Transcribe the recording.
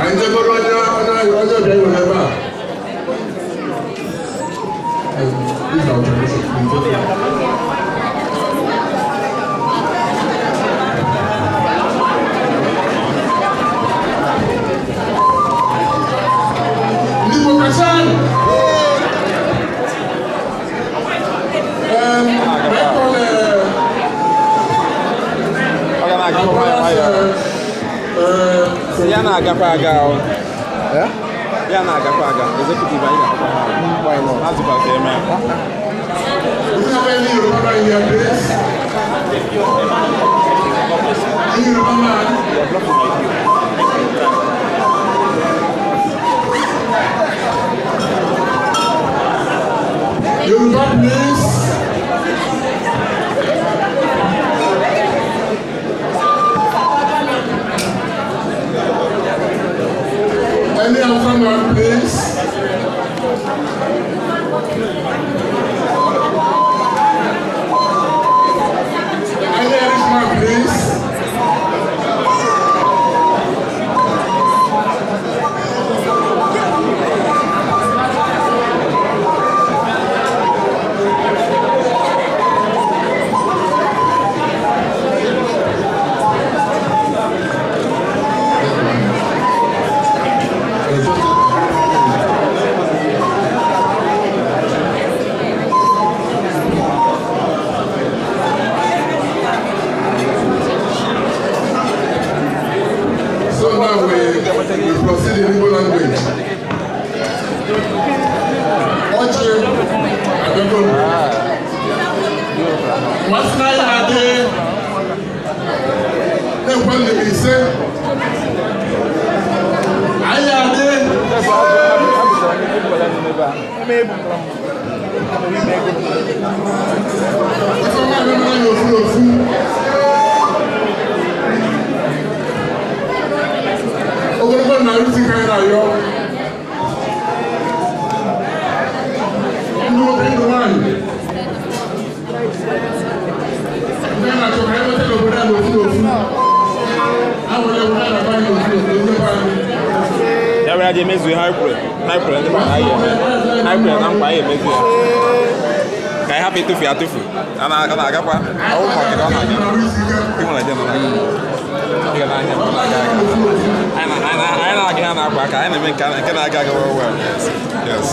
Anyị jegoro onye onye ọbịa nwere ebe a. This is our tradition. Ndị Igbo kacha. Ya na-agakwa aga o. Ya na-agakwa aga. Executive anyị ga-akwa ha. Why not? Azụkwa ka eme. Do you have any Yoruba man in your place? Any Yoruba man? Yoruba, please. Any Hausa man, please? Any Irish man, please? So now we proceed in Igbo language. Ọchị abịago. Nwanne anyị na-adị na-ekwe ndị ise. Anyị adị. Ifeọma abịamara anyị ofu n'ofu. Ogologo na arụsị ka anyị na-ayọ. Ndị nwoke, ndị nwaanyị. Ndị a na-achọ ka anyị nweta n'obodo a n'ofu n'ofu. A nwere obodo a na-agba anyị n'ofu n'ofu, ndị be anyị. Ya bịara je emezu ihe anyị kwere. Anyị kwere ndị mmadụ anyị eme. Anyị kwere na nkwa anyị emezu ya. Ka anyị hapụ ịtụfu ya atụfu. A na-agakwa. Ọwụ ma ọkịka ọ na-aga. Ị nwere je nọ na-aga. Ị ga na-anya ma ọ na-aga aga. Anyị na-aga ha na-akwa aka. Anyị na-eme nke na-aga aga well well. Yes.